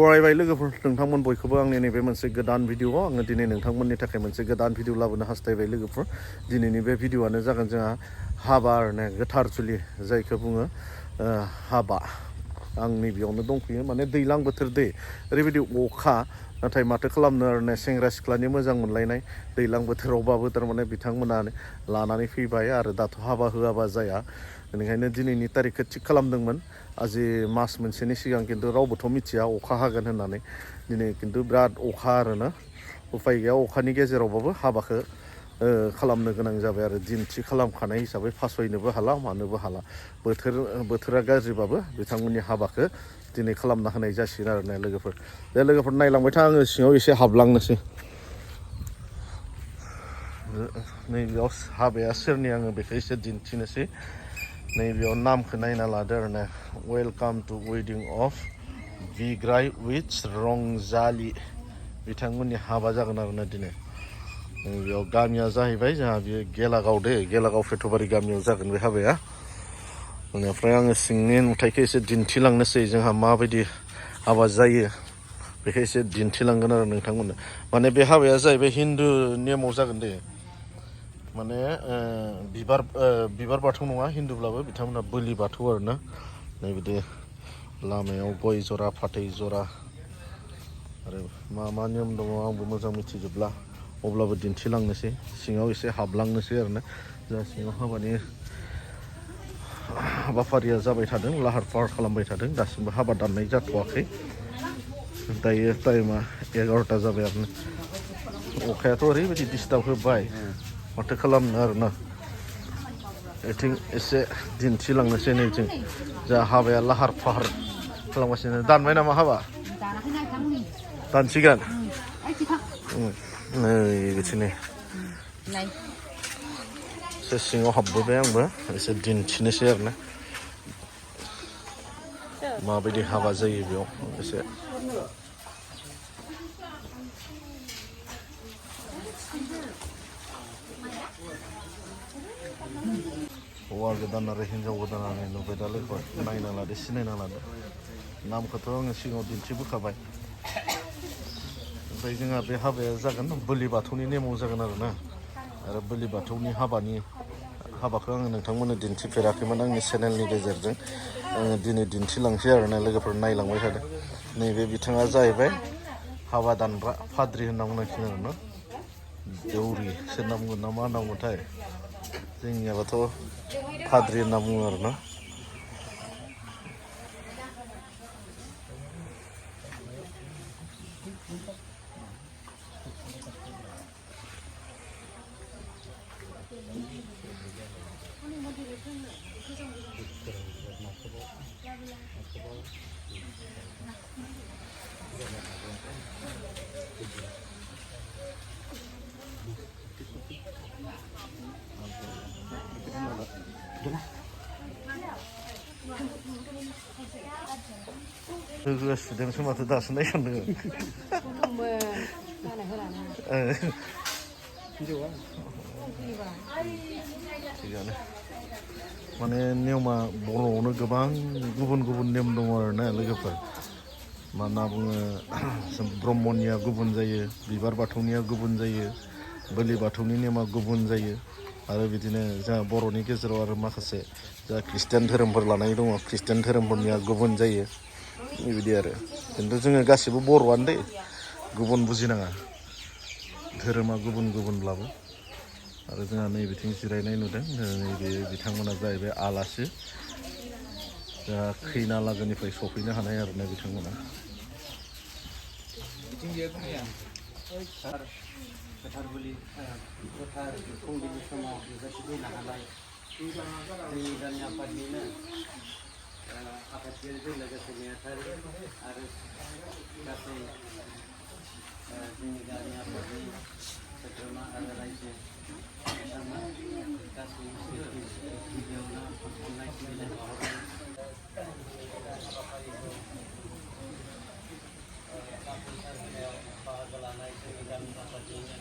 बरायबाय लोगोफोर नोंथांमोन बयखौबो आंनि नैबे मोनसे गोदान भिडिअ आङो दिनै नोंथांमोननि थाखाय मोनसे गोदान भिडिअ लाबोनो हास्थायबाय लोगोफोर दिनैनि बे भिडिअआनो जागोन जोंहा हाबा आरो गोथार जुलि जायखौ बुङो हाबा आं नैबेयावनो दंफैयो माने दैज्लां बोथोर दै ओरैबायदि अखा नाथाय माथो खालामनो आरो सेंग्रा सिख्लानि मोजां मोनलायनाय दैज्लां बोथोरावबाबो थारमाने बिथांमोना लानानै फैबाय आरो दाथ' हाबा होआबा जाया बेनिखायनो दिनैनि तारिखखौ थिग खालामदोंमोन आजि मास मोनसेनि सिगां खिन्थु रावबोथ' मिथिया अखा हागोन होननानै दिनै खिन्थु बिराद अखा आरोना उफाय गैया अखानि गेजेरावबाबो हाबाखौ खालामनो गोनां जाबाय आरो दिन थि खालामखानाय हिसाबै फासयनोबो हाला मानोबो हाला बोथोरा गाज्रिबाबो बिथांमोननि हाबाखौ दिनै खालामना होनाय जासिगोन आरो ना लोगोफोर दे लोगोफोर नायलांबाय था आङो सिङाव एसे हाबलांनोसै नैबेयाव हाबाया सोरनि आङो बेखौ एसे दिन्थिनोसै नैबेयाव नामखौ नायना लादो आरो ना वेलकाम टु वेडिं अफ बिग्राय उइथ रंजालि बिथांमोननि हाबा जागोन आरोना दिनै बेयाव गामिया जाहैबाय जोंहा बेयो गेलागाव गेलागाव फेट'बारि गामियाव जागोन बे हाबाया बेनिफ्राय आङो सिंनि नुथायखौ एसे दिन्थिलांनोसै जोंहा माबायदि हाबा जायो बेखौ एसे दिन्थिलांगोन आरो नोंथांमोननो माने बे हाबाया जाहैबाय हिन्दु नेमाव जागोन दे माने बिबार बाथौ नङा हिन्दुब्लाबो बिथांमोना बोलि बाथौ आरोना नैबिदि लामायाव गय जरा फाथै जरा आरो मा नियम दङ आंबो मोजां मिथिजोबला अब्लाबो दिन्थिलांनोसै सिङाव एसे हाबलांनोसै आरोना जा सिङाव हाबानि हाबाफारिया जाबाय थादों लाहार फाहार खालामबाय थादों दासिमबो हाबा दाननाय जाथ'वाखै दायो टाइमा 11ता जाबाय आरोना अखायाथ' ओरैबायदि डिस्टार्ब होबाय माथो खालामनो आरोना बेथिं एसे दिन्थिलांनोसै नैथिं जा हाबाया लाहार फाहार खालामगासिनो दानबाय नामा हाबा दानसिगोन नै बिथिंनो एसे सिङाव हाबबोबाय आंबो एसे दिन्थिनोसै आरोना माबायदि हाबा जायो बेयाव एसे हौवा गोदान आरो हिन्जाव गोदानानै नुबाय दा लोगो नायना लादो सिनायना लादो नामखौथ' आङो सिगाङाव दिन्थिबोखाबाय ओमफ्राय जोंहा बे हाबाया जागोन बोलि बाथौनि नेमाव जागोन आरो बोलि बाथौनि हाबाखौ आङो नोंथांमोननो दिन्थिफेराखैमोन आंनि चेनेलनि गेजेरजों आङो दिनै दिन्थिलांसै आरोना लोगोफोर नायलांबाय थादों नैबे बिथाङा जाहैबाय हाबा दानग्रा फाद्रि होनना बुंनांसिगोन आरोना दौरि सोरना बुंगोन ना मा होनना बुङोथाय जोंनियाबाथ' फाद्रि होनना बुङो आरोना होगासिदोंसो माथो दासो नायसनदों थिगानो माने नियमा बर'आवनो गोबां गुबुन गुबुन नेम दङ आरोना लोगोफोर मा होनना बुङो ब्रह्मनिया गुबुन जायो बिबार बाथौनिया गुबुन जायो बोलि बाथौनि नेमा गुबुन जायो आरो बिदिनो जोंहा बर'नि गेजेराव आरो माखासे जोंहा खृष्टियान धोरोमफोर लानाय दङ खृष्टियान धोरोमफोरनिया गुबुन जायो बेबायदि आरो खिन्थु जोङो गासिबो बर'आनो दै गुबुन बुजिनाङा धोरोमा गुबुन गुबुनब्लाबो आरो जोंहा नैबेथिं जिरायनाय नुदों नैबे बिथांमोना जाहैबाय आलासि जोंहा खैना लागोनिफ्राय सफैनो हानाय आरोना बिथांमोना गोथार जुलि गोथार फुंबिलि समाव नुजाथि फैनो हानाय जोंनि गामि आफादनिनो आफादगिरिजों लोगोसे नेहाथारि आरो गासै जोंनि गामि आफादनि सोद्रोमा आरो रायजो बिथांमोन गासैबो गिबियावनो अननाय सिबिनाय बावहरनाय हाबाफारिखौ जाफुंसार होनायाव बाहागो लानाय जोंनि गामि आफादनिनो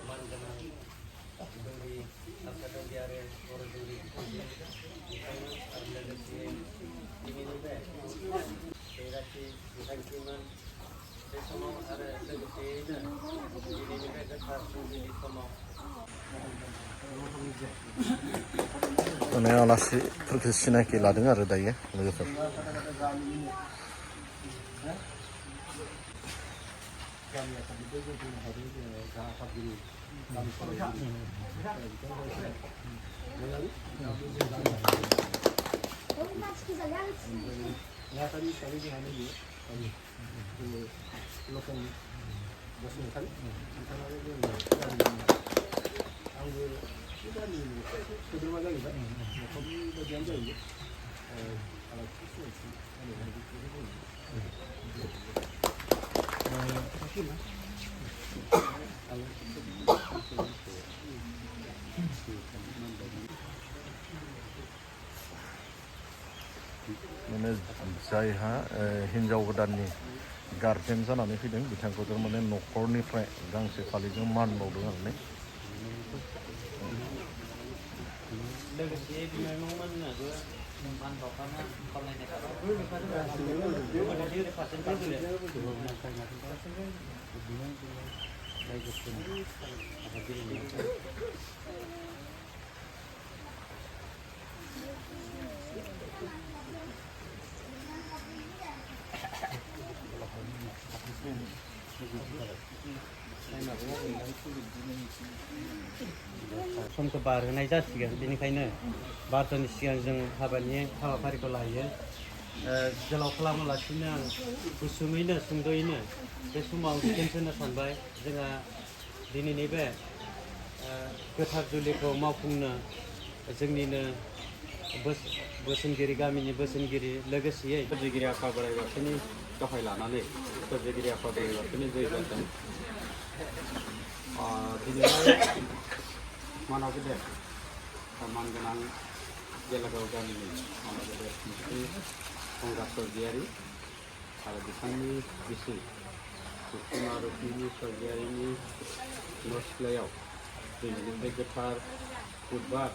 मानगोनां दौरि आफादगिरि आरो बर' दौरि बिथांमोन आरो लोगोसे दिनैनि बे बेराथि बिथांखिमोन बे समाव आरो लोगोसेयैनो दिनैनि बे गोथार फुंबिलि समाव माने आलासिफोरखौ सिनाखि लादों आरो दायो लोगोफोर। माने जायहा हिन्जाव गोदाननि गार्जेन जानानै फैदों बिथांखौ माने न'खरनिफ्राय गांसे फालिजों मान बावदों आरो ने। लोगोसे बिमायंमोननोबो मान बावखाना खावलायनाय समखौ बारहोनाय जासिगोन। बेनिखायनो बारथनि सिगां जों हाबानि हाबाफारिखौ लायो। गोलाव खालामालासिनो आं गुसुङैनो सुंद'यैनो बे समाव डिटेन्स होनो सानबाय। जोंहा दिनैनि बे गोथार जुलिखौ मावफुंनो जोंनिनो बोसोनगिरि गामिनि बोसोनगिरि लोगोसेयै सोरजिगिरि आफा बोराइ बाथौनि गाहाय लानानै सोरजिगिरि आफा बोराइ बाथौनि जय जादों। दिनै मानाव गेदेर मानगोनां गेलागाव गामिनि मानाव गेदेर मुस्रि गंगा स्वर्गियारि आरो बिथांनि बिसि सुषमा रुक्मिनि स्वर्गियारिनि न' सिथ्लायाव दिनैनि बे गोथार बुधबार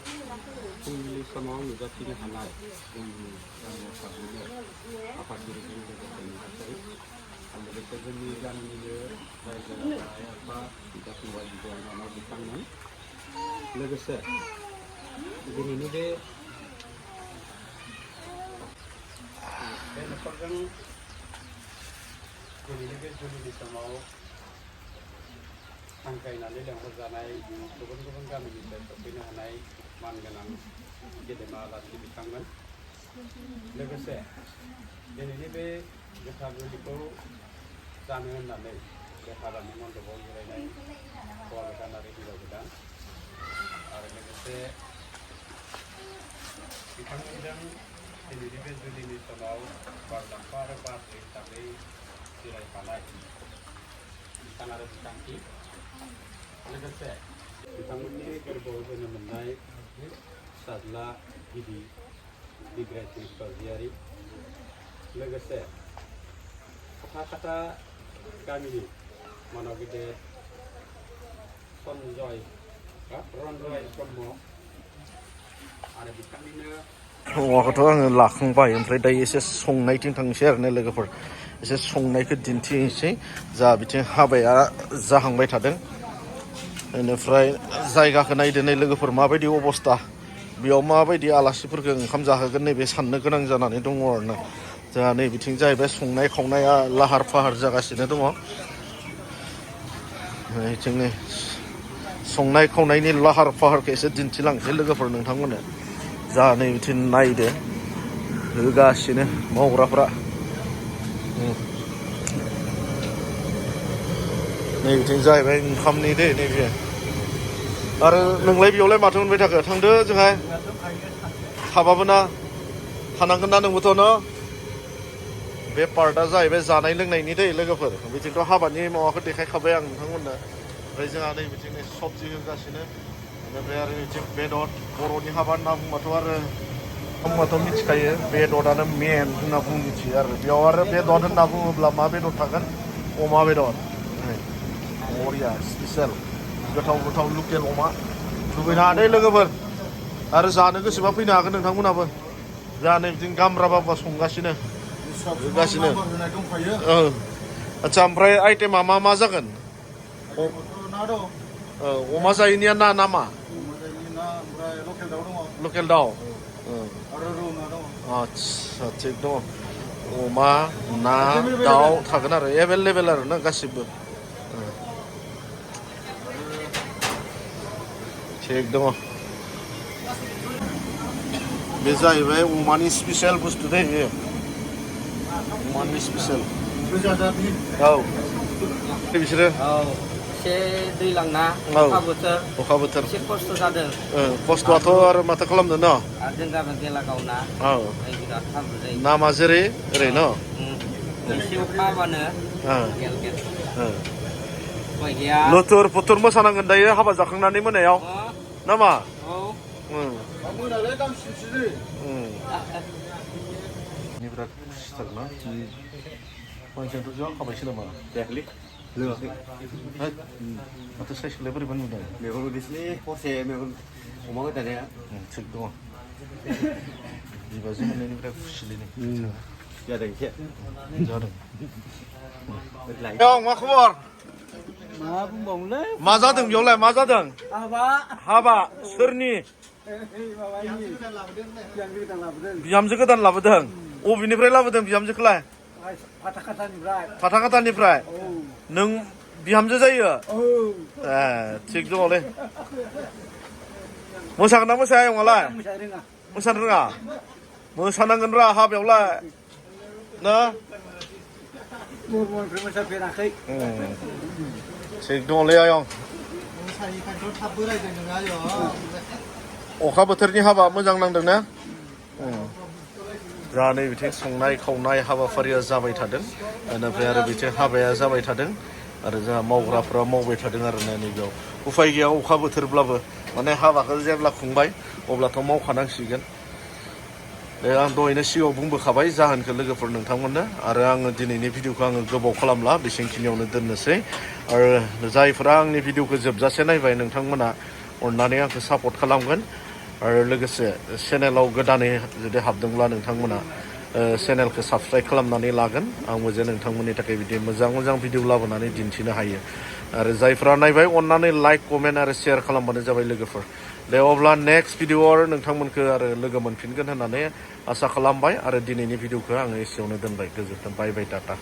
फुंबिलि समाव नुजाथिनो हानाय जोंनि गामियाव थाबैनो आफादगिरिजों लोगोसे नुजाथियो। आरो लोगोसे जोंनि गामिनिनो रायजो राजा आफा बिदा फंबाय बिब' बिनानाव बिथांमोन लोगोसे दिनैनि बे न'खरजों दिनैनि बे जुलिनि समाव हांख्रायनानै लेंहरजानाय गुबुन गुबुन गामिनिफ्राय सफैनो हानाय मानगोनां गेदेमा आलासि बिथांमोन लोगोसे दिनैनि बे गोथार जुलिखौ जानो होननानै बे हाबानि मन्दपाव जिरायनाय हौवा गोदान आरो हिन्जाव गोदान आरो लोगोसे बिथांमोनजों दिनैनि बे जुलिनि समाव बारलाम्फा आरो बारदै हिसाबै जिरायफानाय बिथां आरो बिथांखि लोगोसे बिथांमोननि गोरबोआव जोनोम मोननाय फिसाज्ला गिबि बिग्रायसिं स्वर्गियारि लोगोसे खाथा गामिनि मानाव गेदेर सनजय रन्जय ब्रह्म आरो बिथांनिनो औवाखौथ' आङो लाखांबाय। ओमफ्राय दायो एसे संनायथिं थांसै आरो ने लोगोफोर। एसे संनायखौ दिन्थिनोसै। जा बिथिं हाबाया जाहांबाय थादों। बेनिफ्राय जायगाखौ नायदो नै लोगोफोर माबायदि अबस्था। बेयाव माबायदि आलासिफोरखौ ओंखाम जाहोगोन नैबे साननो गोनां जानानै दङ आरोना। जोंहा नै बिथिं जाहैबाय संनाय खावनाया लाहार फाहार जागासिनो दङ। बिथिं नै संनाय खावनायनि लाहार फाहारखौ एसे दिन्थिलांसै लोगोफोर नोंथांमोननो। जा नै बिथिं नायदो होगासिनो मावग्राफ्रा। नै बिथिं जाहैबाय ओंखामनि दै नैबे। आरो नोंलाय बेयावलाय माथो मोनबाय थाखो? थांदो जोंहा थाबाबो ना थानांगोन ना नोंबोथ' न'। बे पार्टआ जाहैबाय जानाय लोंनायनि दै लोगोफोर। बिथिंथ' हाबानि माबाखौ देखायखाबाय आं नोंथांमोननो। ओमफ्राय जोंहा नै बिथिं सबजि होगासिनो। बेनिफ्राय आरो बिथिं बेदर बर'नि हाबा होनना बुंबाथ' मिथिखायो बेदरानो मेन होनना मिथियो आरो बेयाव आरो बेदर होनना बुङोब्ला मा बेदर थागोन? अमा बेदर। बरिया स्पेसियेल गोथाव गोथाव लकेल अमा लुबैनो हादों लोगोफोर। आरो जानो गोसोबा फैनो हागोन नोंथांमोनाबो। जा नै बिदिनो गामब्रा बाबा संगासिनो गासिनो आच्छा ओमफ्राय आइटेमा मा मा जागोन अमा जायैनिया ना नामा लकेल दाउ आच्छा थिग दङ अमा ना दाउ थागोन आरो एभेलेबेल आरो ना गासिबो थिग दङ बे जाहैबाय अमानि स्पेसियेल बुस्थु दै बेयो अमानि स्पेसियेल औ बिसोरो एसे दैज्लां ना अखा बोथोर एसे खस्थ' जादों खस्थ'आथ' आरो माथो खालामनो न आरो जों गाबोन बेलागाव ना औ बिराद हाब्रु जायो नामा जेरै ओरै न एसे अखा हाबानो गेल गेल उफाय गैया लुथुर फुथुर मोसानांगोन दायो हाबा जाखांनानै मोनायाव नामा बिराद खुसिथारना मानसियाथ' ज' खाबायसो नामा जायाखैलै लोङाखै माथो साइसखौलाय बोरैबा नुदों मेगन उदैसोलै हरसे मेगन अमा गोदानाया थिग दङ बिबाजै मोननायनिफ्राय खुसिलै नै जादों एसे जादों लाय मा खबर मा बुंबावनोलै मा जादों बेयावलाय मा जादों हाबा हाबा सोरनि बिहामजो गोदान लाबोदों अबेनिफ्राय लाबोदों बिहामजोखौलाय फाथाखाथानिफ्राय नों बिहामजो जायो ए थिग दङलै मोसागोन ना मोसाया आयंआलाय मोसानो रोङा मोसानांगोन र' हाबायावलाय ना मोसाफेराखै थिग दङलै आयं अखा बोथोरनि हाबा मोजां नांदों ना दा नै बिथिं संनाय खावनाय हाबाफारिया जाबाय थादों बेनिफ्राय आरो बिथिं हाबाया जाबाय थादों आरो जोंहा मावग्राफोरा मावबाय थादों आरो ना नैबेयाव उफाय गैया अखा बोथोरब्लाबो माने हाबाखौ जेब्ला खुंबाय अब्लाथ' मावखानांसिगोन आं दहायनो सिगाङाव बुंबोखाबाय जाहोनखौ लोगोफोर नोंथांमोननो आरो आङो दिनैनि भिडिअखौ आङो गोबाव खालामला बेसेबांखिनियावनो दोननोसै आरो जायफोरा आंनि भिडिअखौ जोबजासे नायबाय नोंथांमोना अननानै आंखौ सापर्ट खालामगोन आरो लोगोसे चेनेलाव गोदानै जुदि हाबदोंब्ला नोंथांमोना चेनेलखौ साबस्क्राइब खालामनानै लागोन आंबो जे नोंथांमोननि थाखाय बिदि मोजां मोजां भिडिअ लाबोनानै दिन्थिनो हायो आरो जायफोरा नायबाय अननानै लाइक कमेन्ट आरो शेयार खालामबानो जाबाय लोगोफोर दे अब्ला नेक्स्ट भिडिअआव नोंथांमोनखौ आरो लोगो मोनफिनगोन होननानै आसा खालामबाय आरो दिनैनि भिडिअखौ आङो एसेयावनो दोनबाय गोजोन्थों बाय बाय टाटा